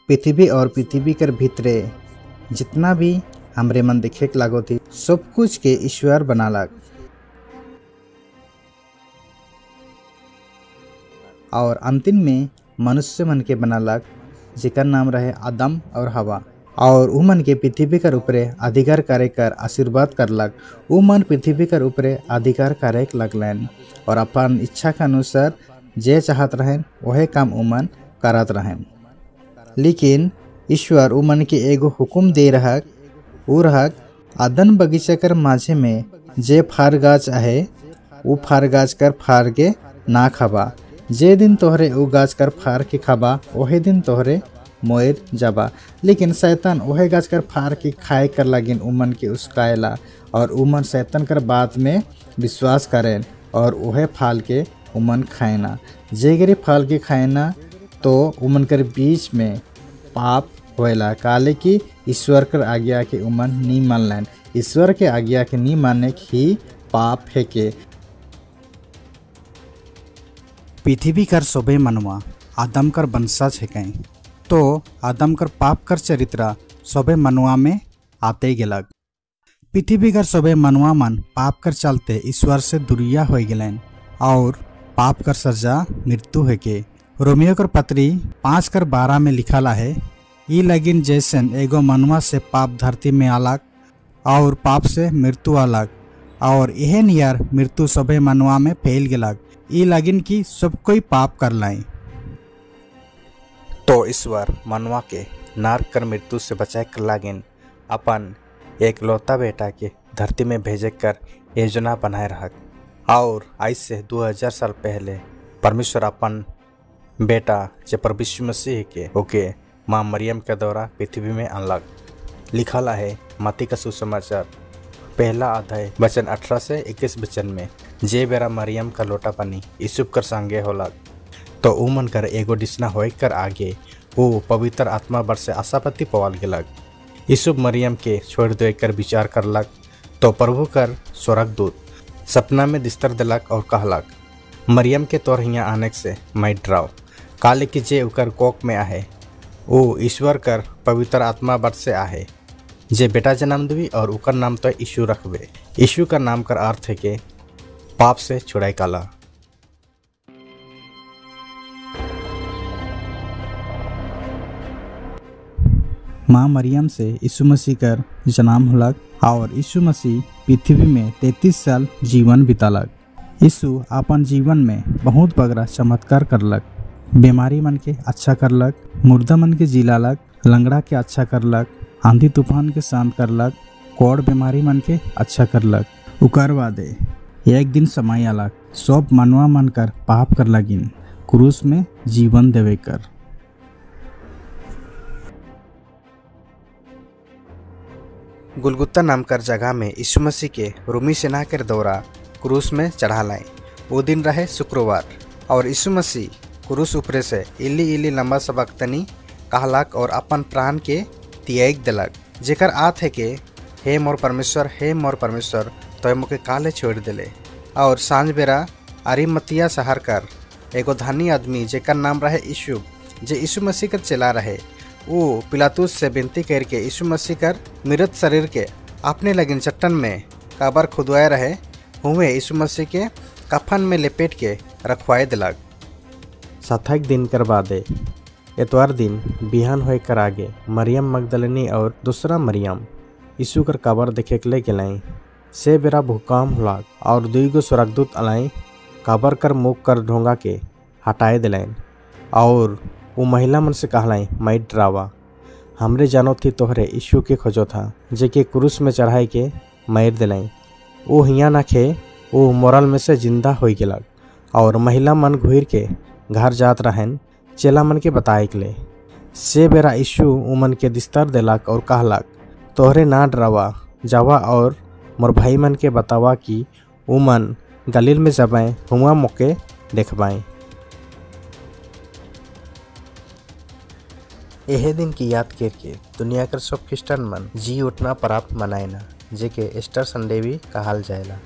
पृथ्वी और पृथ्वी कर भीतरे जितना भी हमरे मन देखे लागो थी सब कुछ के ईश्वर बनालक। और अंतिम में मनुष्य मन के बनालक जेकर नाम रहे आदम और हवा। और उ मन के पृथ्वी कर ऊपरे अधिकार करे कर आशीर्वाद करलक। उ मन पृथ्वी कर ऊपरे अधिकार करे लगलन और अपन इच्छा के अनुसार जे चाहत रहें वह काम उ मन करत रहें। लेकिन ईश्वर उ मन के एगो हुकुम दे रहक, उ रहक आदन बगीचा कर माझे में जे फार गाछ आहे उ फार गाछ कर फार के ना खाबा। जे दिन तोहरे उ गाछ कर फार के खाबा वही दिन तोहरे मोर जाबा। लेकिन शैतान वह गाछ कर फार के खाए कर लगिन उमन के उसकायला और उमन शैतान कर बात में विश्वास करें और वह फाल के उमन खाएना। जे गरी फाल के खाएना तो उमन कर बीच में पाप होएला, काले कि ईश्वर कर आज्ञा के उमन नहीं मानलन। ईश्वर के आज्ञा के नहीं मानने ही पाप है के। पृथ्वी कर सोबे मनवा आदम कर वंशज है, तो आदम कर पाप कर चरित्र सबे मनुआ में आते गेलक। पृथ्वी कर सबे मनुआ मन पाप कर चलते ईश्वर से दूरिया हो गलन और पाप कर सजा मृत्यु है के। रोमियो कर पत्री 5:12 में लिखा है, ई लगिन जैसन एगो मनुआ से पाप धरती में आलक और पाप से मृत्यु आलक और यह नियर मृत्यु सबे मनुआ में फैल गेलक। ई लगिन की सब कोई पाप कर लाए। तो ईश्वर मनुआ के नारक कर मृत्यु से बचाए कर लागिन अपन एक लौता बेटा के धरती में भेजे कर योजना बनाए रहक। और आज से 2000 साल पहले परमेश्वर अपन बेटा जे प्रभु यीशु मसीह के ओके माँ मरियम के द्वारा पृथ्वी में अनलक। लिखा है मत्ती का सुसमाचार 1 अध्याय वचन 18 से 21 वचन में, जे बेरा मरियम का लोटा पानी यीशु कर संगे होलक तो उमन कर एगो डिसना होए कर आगे वो पवित्र आत्मा बर से आशापति पवाल गेलक। यीशु मरियम के छोड़ दे कर विचार करलक तो प्रभु कर स्वर्गदूत सपना में दिस्तर दिलक और कहलक, मरियम के तोर हियाँ आने से मैं डराओ, काले कि जे उकर कोक में आहे वो ईश्वर कर पवित्र आत्मा बर से आहे, जे बेटा जन्म देवी और उकर नाम तो यीशु रखबे। यीशु का नाम कर अर्थ है के पाप से छुड़ाई काला। माँ मरियम से यीशु मसीह कर जन्म होलक और यीशु मसीह पृथ्वी में 33 साल जीवन बितालक। यीशु अपन जीवन में बहुत बगरा चमत्कार करलक, बीमारी मन के अच्छा करलक, मुर्दा मन के जिलालक, लंगड़ा के अच्छा करलक, आंधी तूफान के शांत करलक, कोड़ बीमारी मन के अच्छा करलक। उकर बादे एक दिन समय आलक सब मनुआ मन कर पाप कर लगिन क्रूस में जीवन देवे कर। गुलगुत्ता नाम कर जगह में यीशु मसीह के रोमी सेना के द्वारा क्रूस में चढ़ा लाए। वो दिन रहे शुक्रवार और यीशु मसीह क्रूस ऊपरे से इली इली लंबा सबक तनी कहलक और अपन प्राण के त्याग दिलक, जेकर आत है के हे मोर परमेश्वर, हे मोर परमेश्वर, तो मोके काले छोड़ दिले। और सांझ बेरा अरिमतिया शहर कर एगो धनी आदमी जेकर नाम रहे यीशु, जे यीशु मसीह कर चला रहे, वो पिलातुस से विनती करके यीशु मसीह कर मृत शरीर के अपने लगिन चट्टन में कबर खुदवाए रहे हुए यीशु मसीह के कफन में लपेट के रखवाए दिलक। 7 दिन कर बादे एतवार दिन बिहान होए कर आगे मरियम मगदलनी और दूसरा मरियम यीशु कर कबर देखे के ले गेलाई। से बेरा भूकंप होलक और 2 स्वर्गदूत अलाई कबर कर मुख कर ढोंगा के हटाए दिलाइन और वो महिला मन से कहलाई, मैं डरावा, हमरे जानो थी तोहरे यीशु के खोजो था जे के क्रूस में चढ़ाई के मार दिलाई। वो हियाँ ना खे, वो मोरल में से जिंदा हो गलक। और महिला मन घूर के घर जात रहन चेला मन के बताए के ले। से बेरा यीशु उमन के दिस्तर दिलक और कहलक, तोहरे ना डरावा, जावा और मोर भाई मन के बतावा कि उमन गलील में जबाएँ, हुआ मौके देखबाएँ। यह दिन की याद करके दुनिया कर सब क्रिश्चियन मन जी उठना प्राप्त मनाएना, जेके ईस्टर संडे भी कहल जाएला।